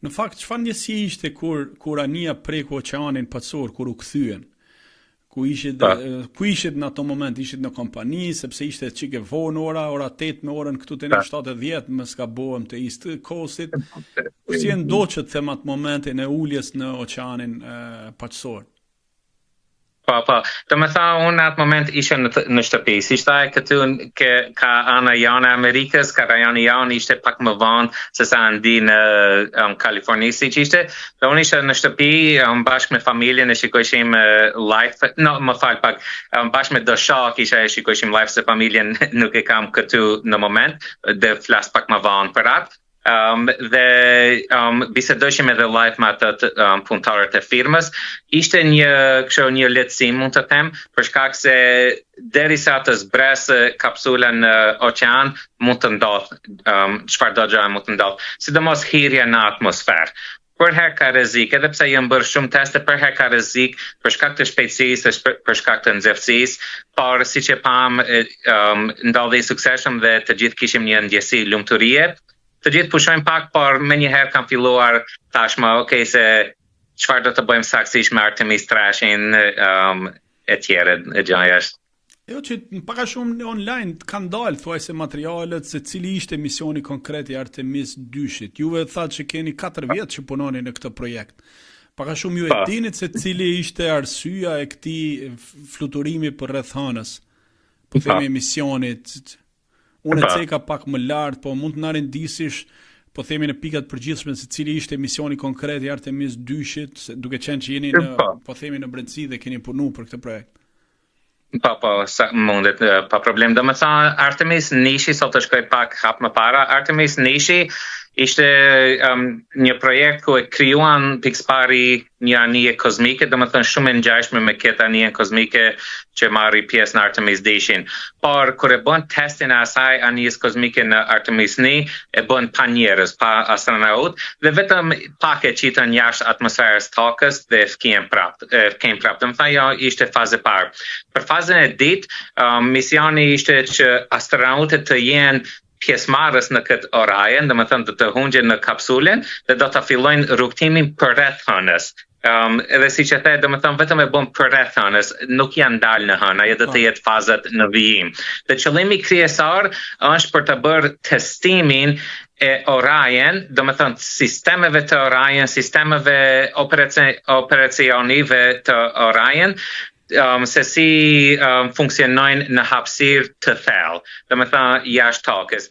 Në fakt, çfarë ndjesie ishte kur kur anija preku oqeanin Paqësor, kur u kthyen? Ku ishit Pa. ku ishit në ato moment, ishit në kompani, sepse ishte çik e vonë ora, ora 8 me orën këtu te ne Pa. 7:10, mos gabohem të East Coastit. Si e ndoqët them atë momentin e uljes në oqeanin e, Paqësor? Po, po. Do me thanë, unë në atë moment isha në, në shtëpi. Si thash këtu ke, ka ana jonë e Amerikës, ka rajoni jonë ishte pak më vonë se sa andi në um, Kaliforni si që ishte. Dhe unë isha në shtëpi um, bashkë me familjen e shikojshim uh, live, no, më fal pak, um, bashkë me do shok isha e shikojshim live se familjen nuk e kam këtu në moment, dhe flas pak më vonë për atë. Um, dhe um, bisedojshim edhe live me atë të, um, punëtarët e firmës. Ishte një kështu një lehtësim mund të them, për shkak se derisa të zbresë kapsula në oqean, mund të ndodh um, çfarë do gjë mund të ndodh, sidomos hyrja në atmosferë. Përherë ka rrezik, edhe pse janë bërë shumë teste, përherë ka rrezik për shkak të shpejtësisë, për shkak të nxehtësisë, por siç e pam, um, ndodhi suksesshëm dhe të gjithë kishim një ndjesi lumturie. Të gjithë pushojnë pak, por menjëherë kanë filluar tashmë, ok, se çfarë do të bëjmë saktësisht me Artemis Treshin, um, e tjere, e gjaja është. Jo që në pak a shumë në online kanë dalë thuajse materialet se cili ishte misioni konkret i Artemis 2-shit. Juve thatë që keni 4 vjet që punoni në këtë projekt. Pak a shumë ju e Pa. dinit se cili ishte arsyeja e këtij fluturimi për rreth hënës. Po Pa. themi misionit. Unë e Pa. ceka pak më lart, po mund të na rendisish po themi në pikat përgjithshme se cili ishte misioni konkret i Artemis 2-shit, se duke qenë që jeni në Po. po themi në brendësi dhe keni punu për këtë projekt. Po, po, sa mundet, pa problem. Do me thënë, Artemis Nishi, sot të shkoj pak hap më para, Artemis Nishi ishte um, një projekt ku e krijuan pikësëpari një anije kozmike, do me thënë shumë e ngjashme me këtë anije kozmike që marri pjesë në Artemis Dishin. Por, kur e bën testin e asaj anijes kozmike në Artemis 1, e bën pa njerëz, pa astronaut, dhe vetëm pak e qitën jashtë atmosferës tokës dhe e fkien prap, e fkien prap. Do me thënë, jo, ishte fazë e parë. Për fazën e dytë, um, misioni ishte që astronautët të jenë pjesëmarrës në këtë Orion, do me thënë do të hungjen në kapsulën dhe do të fillojnë rrugëtimin përreth hënës. Um, edhe si që the, do me thënë vetëm e bën përreth hënës, nuk janë dalë në hënë, ajo do të Po. jetë fazat në vijim. Dhe qëllimi kryesor është për të bërë testimin e Orion, do me thënë sistemeve të Orion, sistemeve operacionive të Orion, um, se si um, funksionojnë në hapësirë të thellë, do me thënë jashtë tokës.